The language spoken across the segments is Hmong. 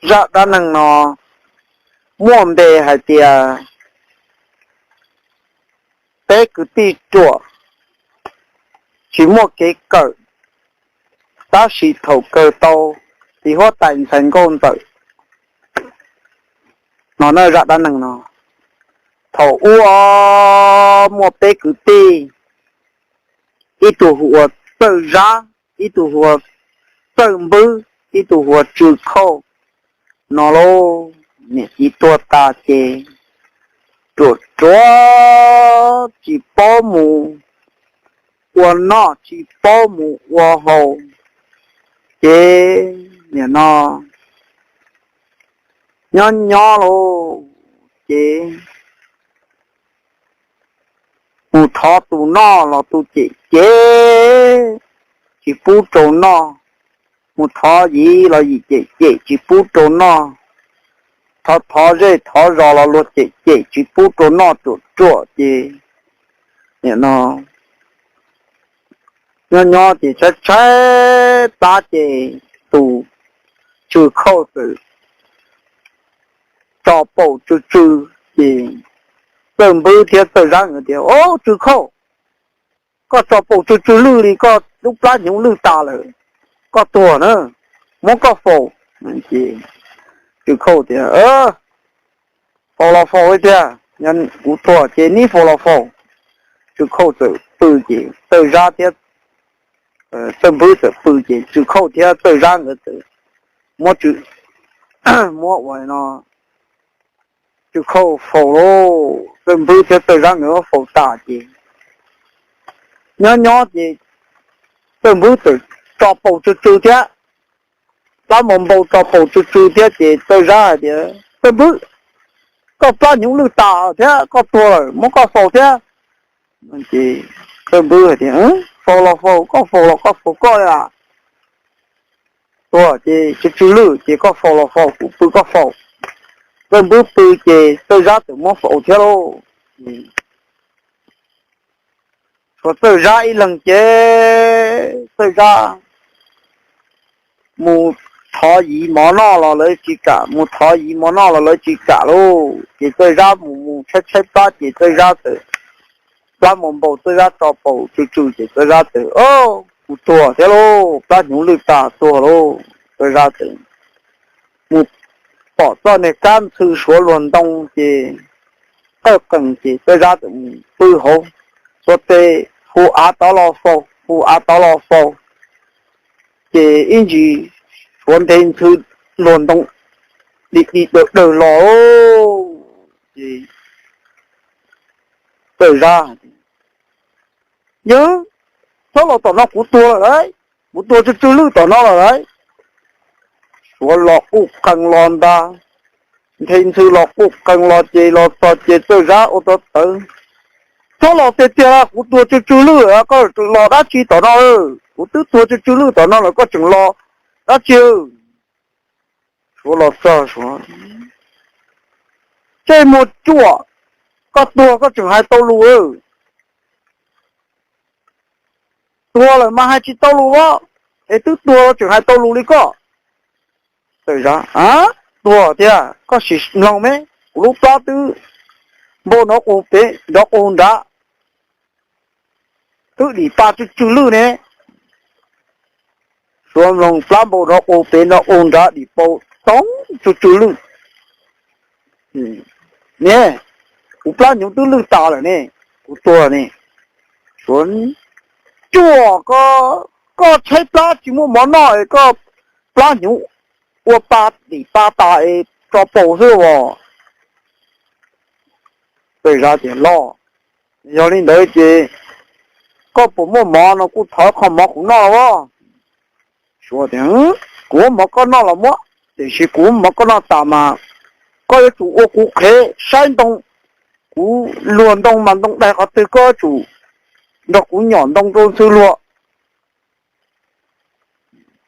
Zaj dab neeg no muaj npe hais tias peb kwv tij ruam tsis muaj kev kawm, tab sis thaum kawg tau tiv huab tais ntxhais nkauj ntxawm no. Zaj dab neeg no, thaum ub muaj peb kwv tij, ib tug hu ua Txawj Zab, ib tug hu ua Txawj Npwb, ib tug hu ua Tsw Khauj no lauj. Niam txiv tuag tas ces ruam ruam tsis paub mus ua noj tsis paub mus ua haus, ces nim no nyob nyob lauj, ces mus thov tus noj los tus cem cem tsis pub rau noj, mus thov yim los yim cem cem tsis pub rau noj, thov thov zej thov zos los luag cem cem tsis pub rau noj, ruam ruam ces nim no nyob nyob ces tshaib tshaib plab ces tus Tsw Khauj txawm tso paum tsw tsw, ces Txawj Npwb thiab Txawj Zab nkawd tias, Au, Tsw Khauj, koj tso paum tsw tsw lwj li, koj lub plab hnyuv lwj tas lawm, koj tuag na, muab koj faus. Tsw Khauj tias, Faus los faus tiag, kuv tuag ces neb faus los faus. Tsw Khauj txawm pw ces Txawj Zab thiab Txawj Npwb txawm pw ces Tsw Khauj thiab Txawj Zab nkawd txawm muab, muab ua no, Tsw Khauj faus lauj, Txawj Npwb thiab Txawj Zab nkawd muab faus tas ces nyob nyob ces Txawj Npwb txawm tso paum tsw tsw thiab, plab npau npau tso paum tsw tsw thiab ces Txawj Zab hais tias, Txawj Npwb, koj plab hnyuv lwj tas thiab, koj tuag lawm, muab koj faus thiab. Ces Txawj Npwb hais tias, Faus los faus, koj faus los koj faus koj a, tuag ces tsw tsw lwj ces koj faus los faus, kuv pw koj faus. Txawj Npwb pw ces Txawj Zab txawm muab faus thiab lauj. Tshuav Txawj Zab ib leeg ces Txawj Zab mus thov yim mov noj los lawv tsis kam, mus thov yim mov noj los lawv tsis kam lauj. Ces Txawj Zab mus mus tshaib tshaib plab ces Txawj Zab txawm, plab npau npau Txawj Zab tso paum tsw tsw ces Txawj Zab txawm, Kuv tuag thiab lauj, plab hnyuv lwj tas tuag lauj. Txawj Zab txawm mus pom txoj niag kab ntxhw suav luag ntoo ces qawj qees ces Txawj Zab txawm mus pw hauv, xuas tes hu av tod los faus, hu av tod los faus, ces ib ntsis suav nte ntxhw luag ntoo dim dim dawg dawg los. Ces Txawj Zab, Yawg, txhob los tom no, kuv tuag lawm lauj, kuv tuag tsw tsw lwj tom no lawm lauj. Suav los quj qees los ntag, nte ntxhw los quj qees los ces los txog ces Txawj Zab ua rau tawv, Txhob los tiag tiag, kuv tuag tsw tsw lwj, koj los dab tsi tom no? Kuv twb tuag tsw tsw lwj tom no lawm koj tseem los dab tsi? Suav los txog, Suav, Ntsej muag ruam, koj tuag koj tseem hais tau lus, tuag lawm mas hais tsis tau lus os, es twb tuag los tseem hais tau lus li koj. Txawj Zab, Tuag tiag, koj sim mloog me, kuv lub plab twb npau nrov qus pem nrov qus nrad, twb dim pa tsw tsw lwj ne. Suav mloog, plab npau nrov qus pem nrov qus nrad, dim pa toob tsw tsw lwj ne, kuv plab hnyuv twb lwj tas lawm ne, kuv tuag ne. Suav, Ruam, koj, koj tshaib plab tsis muaj mov noj es koj plab hnyuv ua pa dim pa tas es tso paus xwb os. Txawj Zab tias, Los, yog li ntawd ces koj puas muaj mov no kuj thov qho mov kuv noj los as. Suav tias, Kuv muab mov koj noj los muab, tiam sis kuv muab mov koj noj tas mas koj yuav tsum ua kuv qhev saib ntoo, kuv luag ntoo mas ntoo daig qhov twg koj yuav tsum nrog kuv nyom ntoo rau ntxhw luag.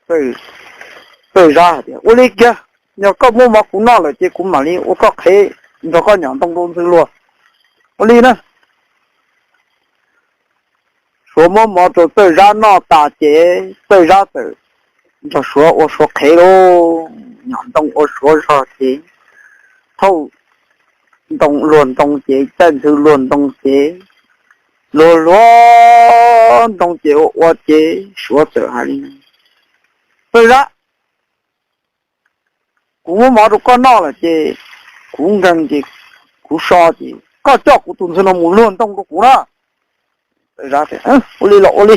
Txawj Zab hais tias, Ua li kiag, yog koj muab mov kuv noj lawm ces kuv mam li ua koj qhev nrog koj nyom ntoo rau ntxhw luag. Ua li na. Suav muab mov rau Txawj Zab noj tas ces Txawj Zab txawm nrog Suav ua Suav qhev lauj. nyom ntoo ua suav zog ces thauj ntoo luag ntoo ces caij ntxhw luag ntoo ces luag luag ntoo ces ua ua ces suav txawm hais li, Txawj Zab, kuv muab mov rau koj noj lawm ces kuv nkees ces kuv so ces koj coj kuv tus ntxhw no mus luag ntoo rau kuv na. Txawj Zab tias, Ua li los ua li.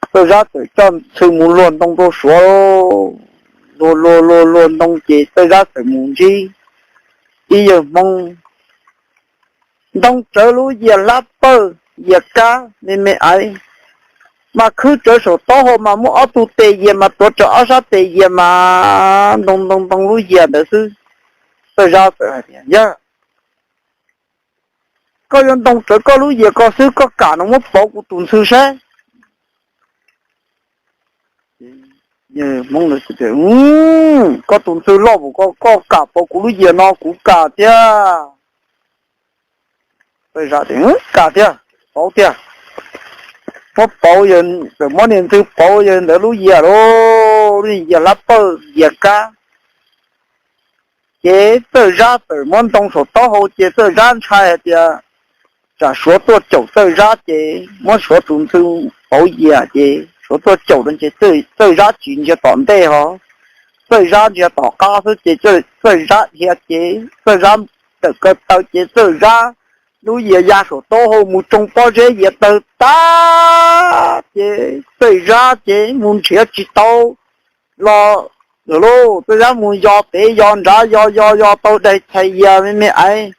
Txawj Zab txawm coj ntxhw mus luag ntoo rau suav, luag luag luag luag ntoo ces Txawj Zab txawm mus ntsib ib yawg Hmoob ntoo tsawv lub yias hlab pawg yias kab me me aiv, mas khwb tsawv saum taub hau mas muaj ob tug tes yias mas tuav rawv ob sab tes yias mas ntoo ntoo ntoo lub yias ntawd xwb. Txawj Zab txawm hais tias, Yawg, koj yuav ntoo tsawv koj lub yias ko xwb, koj kam no muab pauv kuv tus ntxhw saib. Hmoob, koj tus ntxhw loj npaum ko koj kam pauv kuv lub yias no, kuv kam thiab. Txawj Zab tias, Kam thiab, pauv tiag. Muab pauv, txawm muab niag ntxhw pauv yawg ntawd lub yias lauj, lub yias hlab pawg yias kab. Ces Txawj Zab txawm muab ntoo saum taub hau ces Txawj Zab ntshai hais tias tsam suav tuaj caum Txawj Zab ces muab suav tus ntxhw pauv yias ces suav tuaj caum no ces Txawj Zab tsis ntsia tom ntej ho, Txawj Zab ntsia tom qab xwb ces Txawj Zab dhia ces Txawj Zab tawm ko taw ces Txawj Zab lub yias ya saum taub hau mus tsoo pob zeb yias tawg tag ces Txawj Zab ces mus nrhiav tsis tau los lawm lauj. Txawj Zab mus yos pem yos nrad yos yos yos tau daim txhais yias me me aiv,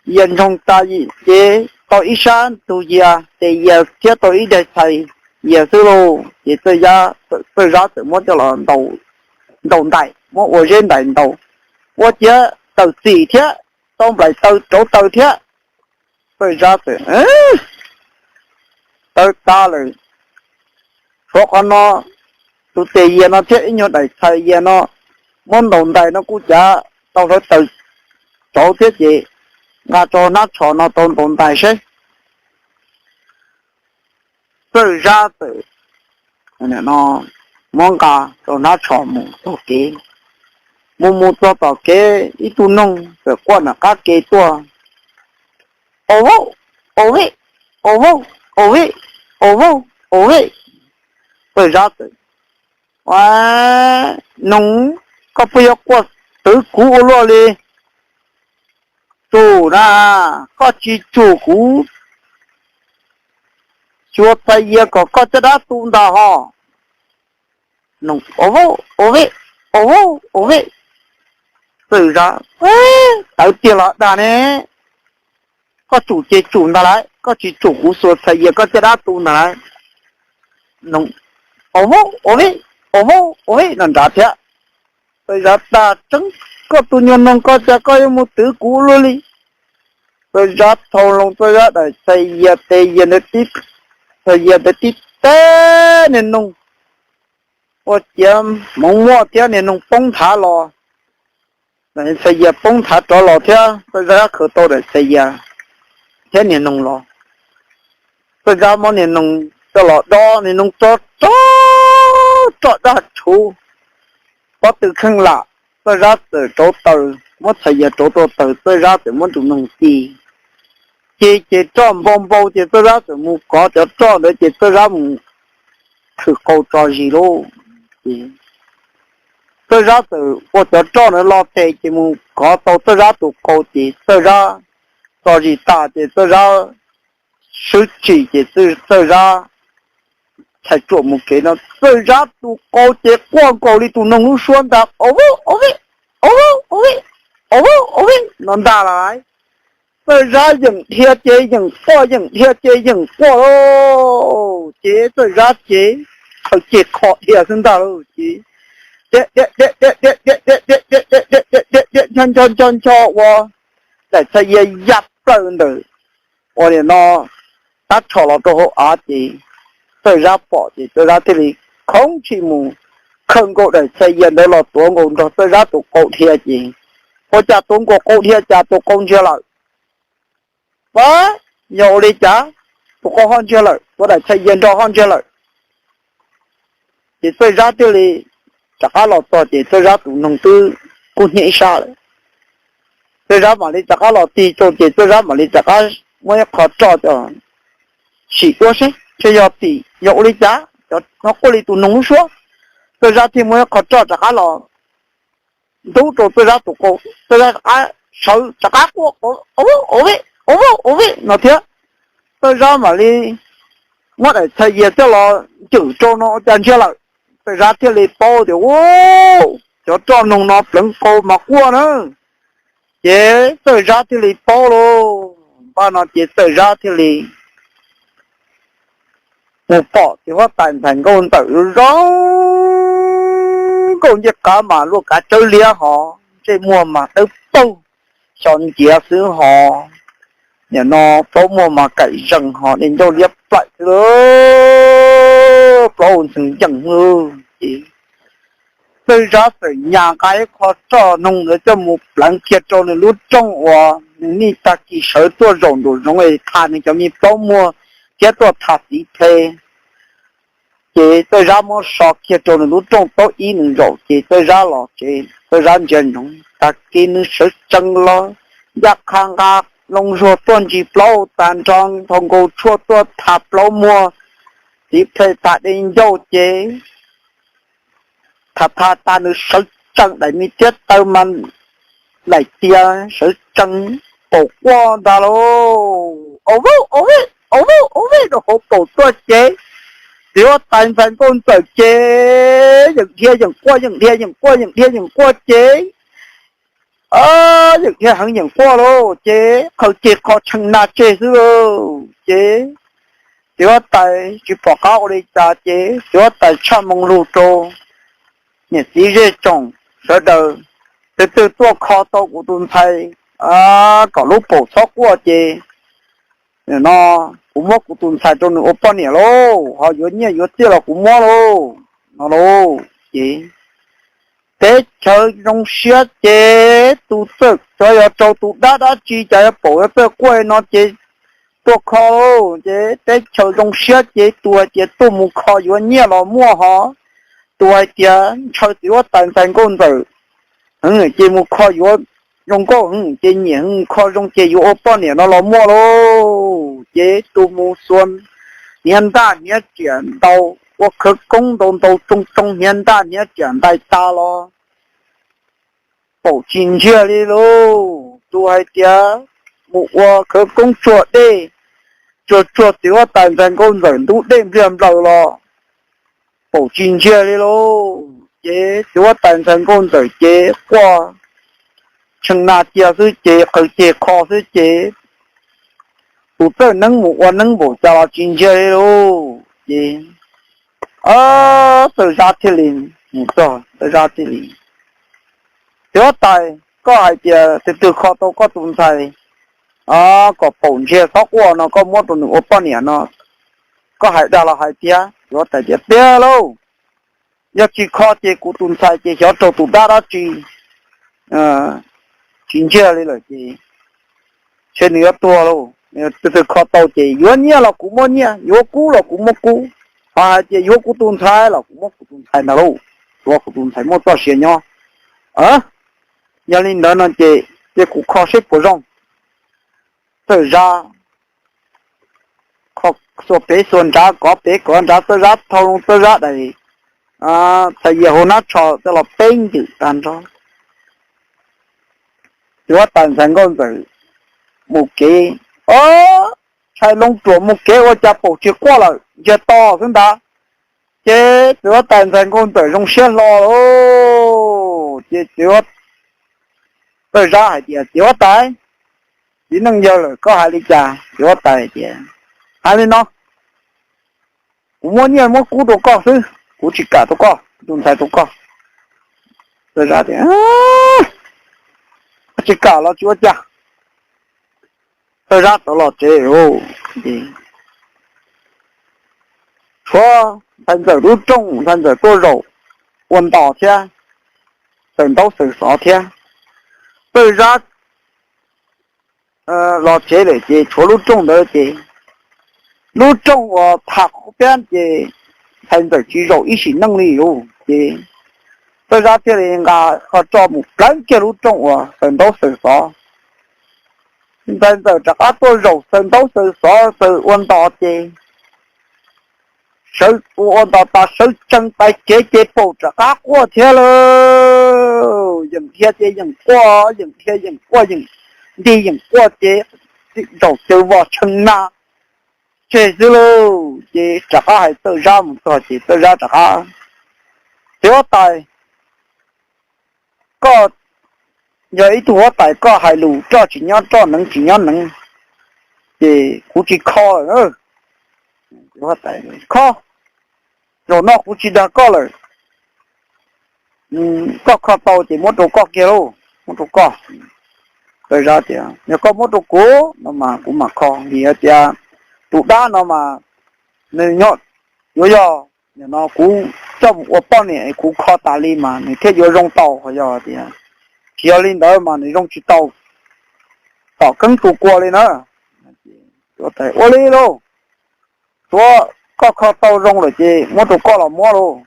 yias ntsoog tas ces tau ib sab ntug yias tes yias thiab tau ib daim txhais yias xwb lauj. Ces Txawj Zab txawm muab coj los ntaus ntais, muab ua zeb ntais ntaus, ua ciav tawm txim thiab tau nplaim taw rauv taws thiab. Txawj Zab txawm tawv tas lawm, tshuav qhov no, tus tes yias no thiab ib nyuag daim txhais yias no, muab ntaus ntais no kuj cav tau hlawv taws rauv thiab ces nqa rau hnab tsho no tau ntaus ntais seb. Txawj Zab txawm muab nqa rau hnab tsho mus txog kev, mus mus txog tom kev ib tug noog txawm quaj nram qab ke tuaj, Au vauv, au vauv, au vauv, au vauv, au vauv, au vauv. Txawj Zab txawm, Ua, noog, koj puas yog quaj twv kuv ua luaj li? Tsum na, koj tsis tsum kuv xyuas txhais yias kom koj caj dab tu ntag ho. Noog, Au vauv, au vauv, au vauv, au vauv. Txawj Zab, Tawv tiag los dag ne, koj tsum ces tsum ntag lauj, koj tsis tsum kuv xyuas txhais yias koj caj dab tu ntag lauj. Noog, Au vauv, au vauv, au vauv, au vauv no nrad thiab. Txawj Zab, Tag tseeb, koj tus nyuag noog ko cas koj yuav mus twv kuv ua luaj li? Txawj Zab thau loo Txawj Zab daim txhais yias tes yias ntawd tib, txhais yias ntawd tib teb niag noog, ua ciav hmoov muaj thiab niag noog poob nthav los. Daim txhais yias poob nthav rov los thiab Txawj Zab khaws tau daim txhais yias thiab niag noog los. Txawj Zab muab niag noog coj los dob, niag noog tso rog roj dag rhuv pob tw kheej lam. Txawj Zab txawm rauv taws, muab txhais yias rauv tau taws, Txawj Zab txawm muab tus noog ci, ci ces roj npau npau ces Txawj Zab txawm mus kov cov roj ntawd ces Txawj Zab mus thwm qau tso zis lauj. Ces Txawj Zab txawm ua cov roj ntawd los tes ces mus kov tau Txawj Zab tus qau ces Txawj Zab tso zis tas ces Txawj Zab swb tsim ces Txawj Zab txhais tsuam mus kev no Txawj Zab tus qau ces quaj nkaus li tus noog lub suab ntag, Au vauv, au vauv, au vauv, au vauv, au vauv, au vauv no ntag lauj. Txawj Zab yeem dhia ces yeem quaj, yeem dhia ces yeem quaj lauj. Ces Txawj Zab ces khaws ceg kho dhia xwb ntag lauj. Ces dhia dhia dhia dhia dhia dhia dhia dhia dhia dhia dhia dhia dhia ncho ncho ncho ncho ua daim txhais yias ya plaws ntawm ua li no tab tsho los rau hauv av ces Txawj Zab pom ces Txawj Zab thiaj li khoov ntshis mus khawm nkaus daim txhais yias ntawd los tuav nkaus nrog Txawj Zab tus qau dhia ces ua cas tuav nkaus qau dhia cas tus qau ntsiag lawm. Ua, yog ua li cas tus qau ho ntsiag lawm, tuav daim txhais yias nrog ho ntsiag lawm? Ces Txawj Zab thiaj li rov qab los txog ces Txawj Zab tus noog twb kub hnyiab ib sab lawm. Txawj Zab mam li rov qab los tig rau ces Txawj Zab mam li rov qab muab ib qho roj coj sim ua seb ntshe yog tim yog ua li cas, cov no quaj li tus noog lub suab. Txawj Zab thiaj muab ib qho roj rov qab los ntub rau Txawj Zab tus qau, Txawj Zab rov qab sawv rov qab quaj ua vij ua vij no thiab. Txawj Zab mam li muab daim txhais yias coj los ncwm rau no ua cas ntsiag lawm. Txawj Zab thiaj li paub tias, u, cov roj noog no pleev qau mas quaj na. Ces Txawj Zab thiaj li paub lauj, npaj no ces Txawj Zab thiaj li mus pom txiv huab tais ntxhais nkauj ntxawm zoo nkauj ncej qav mas luaj kav tsawb liab hos ntsej muag mas dawb paug, xyov nciav xwb hos, nim no plaub muag mas kaim zees hos dej ncauj liab plaim xwb, plaub ntxhee yeej xwb. Ces Txawj Zab txawm nyas nqa ib qho roj noog ntawd coj mus pleev kiag rau nws lub rooj uas nws niaj tag kis sawv tuaj zaum nraum zoov es tham nws cov me plaub muag thiab tuaj tham txiv ple. Ces Txawj Zab muab so kiag rau nws lub rooj taub ib nws zaum ces Txawj Zab los tsev, Txawj Zab ntsia ntsoov tag kis nws sawv tsees los ncaj qha nqa loo zuag tuaj ntsis plaub tag nrho, nthos nkaus tshuaj tuaj tham plaub muag txiv ple tham dej ncauj ces tham tham tas nws sawv tsees daim me thiab taw mas laim tias sawv tsees paum quaj ntag lauj, au vauj au vauj au vauj au vauj rau hauv paum tuaj ces txiv huab tais ntxhais nkauj ntxawm ces yeem dhia yeem quaj yeem dhia yeem quaj yeem dhia yeem quaj ces yeem dhia heev yeem quaj lauj ces qhaws ceg qho tshee na tseg xwb lauj ces txiv huab tais tsis pom qab ua li cas ces txiv huab tais tshaj moo lug rau niam txiv zej tsoom sawv daws, tus twg tuaj kho tau kuv tus ntxhais kom lub paum txhob quaj ces no kuv muab kuv tus ntxhais rau nws ua poj niam lauj, ho yuav nyiaj yuav txiaj los kuv muab lauj no lauj ces teb chaws zoo siab ces tus txawm cov yog raug tus dab dab tsi cas yuav paum yuav txawj quaj no ces tuaj kho lauj ces teb chaws zoo siab ces tus hais tias tuaj mus kho yuav nyiaj los muaj hos, tus hais tias ntshaw txiv huab tais ntxhais nkauj ntxawm heev ces mus kho yuav zoo nkauj heev ces nyiam heev, kho zoo ces yuav ua poj niam no los muaj lauj ces tus mus xuas hniav ntaj hniav riam ntaus, ua khawv koob ntaus ntaus tsoo tsoo hniav ntaj hniav riam ntais tas los paum tsis ntsiag li lauj. Tus hais tias mus ua khawv koob tsuag dej, tsuag tsuag txiv huab tais ntxhais nkauj ntxawm ntub dej npliag nplaws los paum tsis ntsiag li lauj. Ces txiv huab tais ntxhais nkauj ntxawm ces quaj tshee na cia xwb ces qhaws ceg qho xwb ces tus txawj neeb mus ua neeb npaum cas los tsis ntsiag li lauj. Ces Txawj Zab thiaj li mus txog, Txawj Zab thiaj li, txiv huab tais, koj hais tias tus twg kho tau koj tus ntxhais kom paum ntsiag txhob quaj no koj muab rau nws ua poj niam no, koj hais dag los hais tiag? Txiv huab tais tias tiag lauj, yog tsis kho ces kuv tus ntxhais ces xyov raug tus dab dab tsi tsis ntsiag li lawm ces ntshe nws yuav tuag lauj. Tus twg kho tau ces yuav nyiaj los kuv muab nyiaj, yuav kub los kuv muab kub, ho hais tias yuav kuv tus ntxhais los kuv muab kuv tus ntxhais ntag lauj, yuav kuv tus ntxhais muaj txoj sia nyob. Yog li ntawd no ces cia kuv kho seb puas zoo. Txawj Zab kho xuas pem xuas nrad, kov pem kov nrad, Txawj Zab thau loo Txawj Zab daim txhais yias hauv hnab tsho coj los peb ntws tag nrho. Txiv huab tais ntxhais nkauj ntxawm mus kev, o, tshais loo ruam mus kev ua cas paum tsis quaj lawm, ntsiag to xwb ntag. Ces txiv huab tais ntxhais nkauj ntxawm zoo siab hlo lauj. Ces txiv huab, Txawj Zab hais tias txiv huab tais, txiv neej yawg lawm koj hais li cas? Txiv huab tais hais tias hais li no, kuv muab nyiaj muab kub rau koj xwb, kuv tsis kam rau koj tus ntxhais rau koj. Txawj Zab tias tsis kam los tsis ua cas. Txawj Zab rov los tsev, tshuav ntxhais ntxawm lub rooj, ntxhais ntxawm tuaj zaum ua ntos thiab, xaws ntaub xaws xov thiab. Txawj Zab los tsev lawm ces tshuav lub rooj ntawd ces lub rooj uas tham qhov piab ces ntxhais ntxawm tsis zaum ib sim neej li lauj. Ces Txawj Zab thiaj li nqa qho roj mus pleev kiag lub rooj uas xaws ntaub xaws xov. Ntxhais Ntxawm rov qab tuaj zaum xaws ntaub xaws xov xaws ua ntos ces sawv ua ntos tas sawv tsees pais kev ces paum rov qab quaj thiab lauj. Yeem dhia ces yeem quaj, yeem dhia yeem quaj, yeem nti yeem quaj ces zaum caws vos tshee na tseg xwb lauj. Ces rov qab hais Txawj Zab mus txog ces Txawj Zab rov qab, Txiv huab tais, koj yog ib tug huab tais, koj hais lus roj tsis nyob roj, neev tsis nyob neev, ces kuv tsis kho lawm. Kho, zaum no kuv tsis dag koj lawm. Koj kho tau ces muab rau koj kiag lauj, muab rau koj. Txawj Zab tias, Yog koj muab rau kuv no mas kuv mam kho, vim hais tias tus dab no mas nws nyob, yuav yog nim no kuv coj mus ua poj niam es kuv kho tas li mas nws thiaj yuav zoo tau, ho yog tias tsis yog li ntawd mas nws zoo tsis tau tom keeb tus kua li na. Ua li lauj, tuav koj kho tau zoo lawm ces muab rau koj los muab lauj.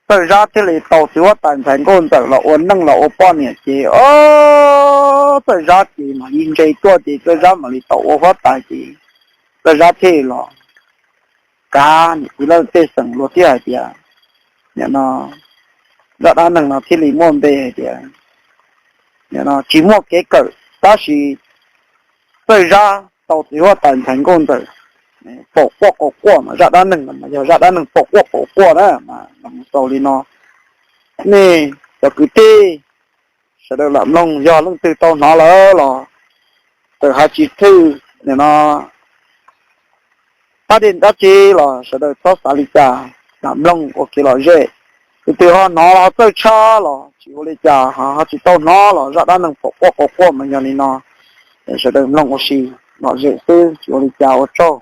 Txawj Zab thiaj li tau txiv huab tais ntxhais Nkauj Ntxawm los ua neej los ua poj niam ces, o, Txawj Zab ces mam li ntse tuaj ces Txawj Zab mam li tau ua huab tais ces Txawj Zab thiaj los kav niam txiv lawv tej xeem luag thiaj hais tias, nim no zaj dab neeg no thiaj li muaj npe hais tias, nim no tsis muaj kev kawm tab sis Txawj Zab tau txiv huab tais ntxhais Nkauj Ntxawm pom quaj quaj quaj mas zaj dab neeg no mas yog zaj dab neeg pom quaj pom quaj na mas los xaus li no. Nej cov kwv tij sawv daws lam mloog, yog leej twg tau hnov lawm los txawm hais tsis thwj nim no pab dej dab tsi los sawv daws txhob xav li cas, lam mloog ua kev lom zem. Tus twg ho hnov los ho txawj tshaj los tsis ua li cas, ho tsis tau hnov los zaj dab neeg pom quaj quaj quaj mas yog li no, sawv daws mloog ua si lom zem xwb tsis ua li cas, ua tsaug.